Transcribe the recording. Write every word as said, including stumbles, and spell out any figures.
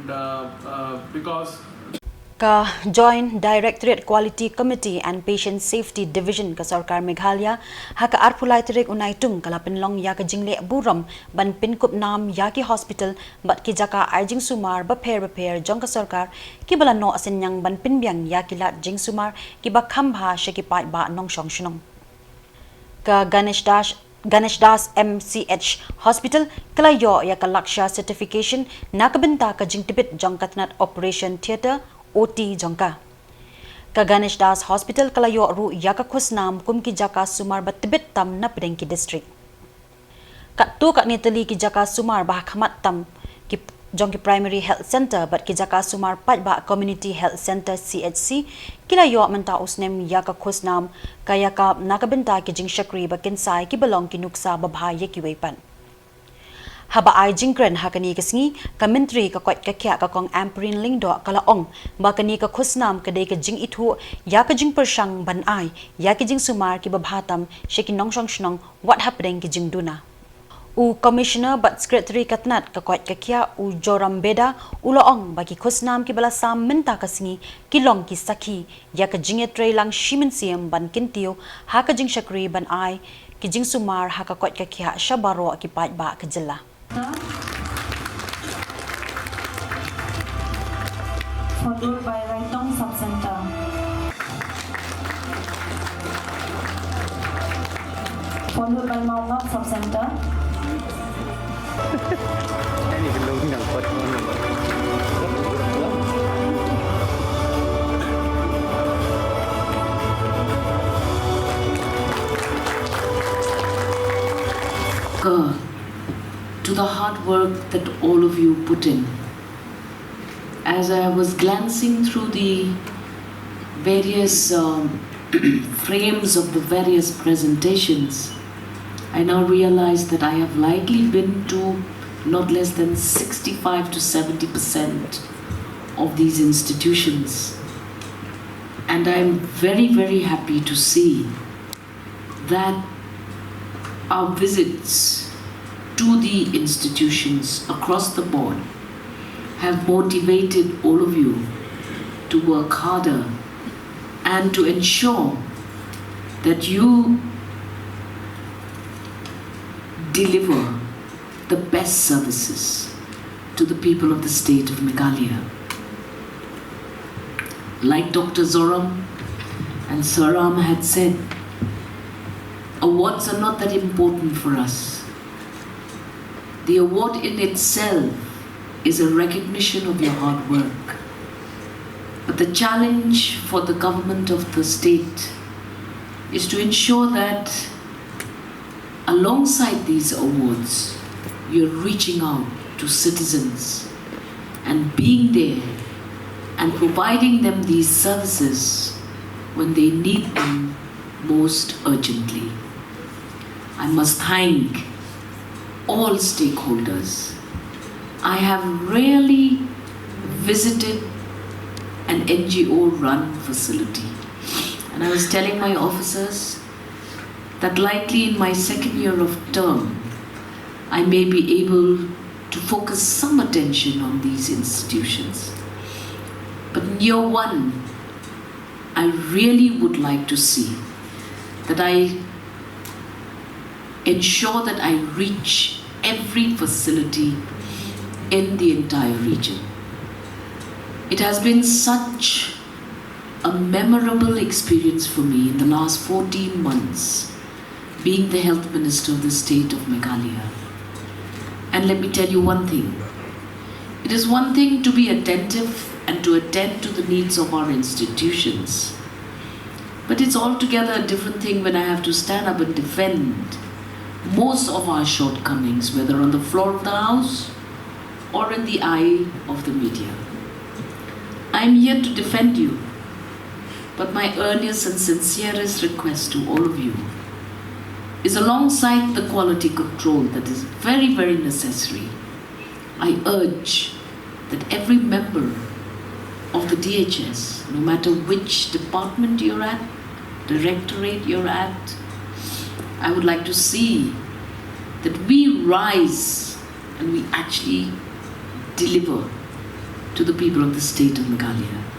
Uh, uh, because Ka Joint Directorate Quality Committee and Patient Safety Division ka Sorkar Meghalaya, ha ka arphew lai tarik u Naitung, ka la pynlong ïa ka jingleh burom ban pynkup nam ïa ki hospital bad ki jaka ai jingsumar bapher bapher jong ka sorkar, kiba la noh synñiang ban pynbiang ïa ki lad jingsumar kiba kham bha sha ki paidbah nongshong shnong. Ka Ganesh Das, Ganesh Das M C H Hospital ka la ïoh ïa ka Lakshya Certification na ka bynta ka jingtbit jong ka tnat Operation Theatre, O T jong ka. Ka Ganesh Das Hospital ka la ïoh ruh ïa ka khusnam kum ki jaka sumar ba tbit tam na pdeng ki district. Katto katne tylli ki jaka sumar ba ha khmat tam ki jong ki Primary Health Centre bad ki jaka sumar paidbah Community Health Centre, C H C, ki la ïoh mynta u snem ïa ka khusnam ka ïa ka na ka bynta ki jingshakri ba kynsai kiba long ki nuksa babha ïa kiwei pat. Haba ai jingkren ha kane ka sngi, ka Myntri ka koit ka khiah ka Kong Ampareen Lyngdoh ka la ong ba kane ka khusnam ka dei ka jingithuh ïa ka jingpyrshang ban ai ïa ki jingsumar kiba bha tam sha ki nongshong shnong wat hapdeng ki jingduna. U Commissioner bad Secretary ka tnat ka koit ka khiah u Joram Beda u la ong ba ki khusnam kiba la sam mynta ka sngi ki long ki sakhi ïa ka jingïatreilang shi mynsiem ban kyntiew ha ka jingshakri ban ai ki jingsumar ha ka koit ka khiah sha baroh ki paidbah ka jylla. Followed by Raitong Sub Center. Followed by Mawngap Sub Center. Ka to the hard work that all of you put in. As I was glancing through the various um, frames of the various presentations, I now realize that I have likely been to not less than sixty-five to seventy percent of these institutions. And I'm very, very happy to see that our visits to the institutions across the board have motivated all of you to work harder and to ensure that you deliver the best services to the people of the state of Meghalaya. Like Doctor Zoram and Sir Ram had said, awards are not that important for us. The award in itself is a recognition of your hard work. But the challenge for the government of the state is to ensure that alongside these awards, you're reaching out to citizens and being there and providing them these services when they need them most urgently. I must thank all stakeholders. I have rarely visited an N G O run facility, and I was telling my officers that likely in my second year of term, I may be able to focus some attention on these institutions. But in year one, I really would like to see that I ensure that I reach every facility in the entire region. It has been such a memorable experience for me in the last fourteen months being the health minister of the state of Meghalaya. And let me tell you one thing. It is one thing to be attentive and to attend to the needs of our institutions. But it's altogether a different thing when I have to stand up and defend most of our shortcomings, whether on the floor of the House or in the eye of the media. I am here to defend you, but my earnest and sincerest request to all of you is, alongside the quality control that is very, very necessary, I urge that every member of the D H S, no matter which department you're at, directorate you're at, I would like to see that we rise and we actually deliver to the people of the state of Meghalaya.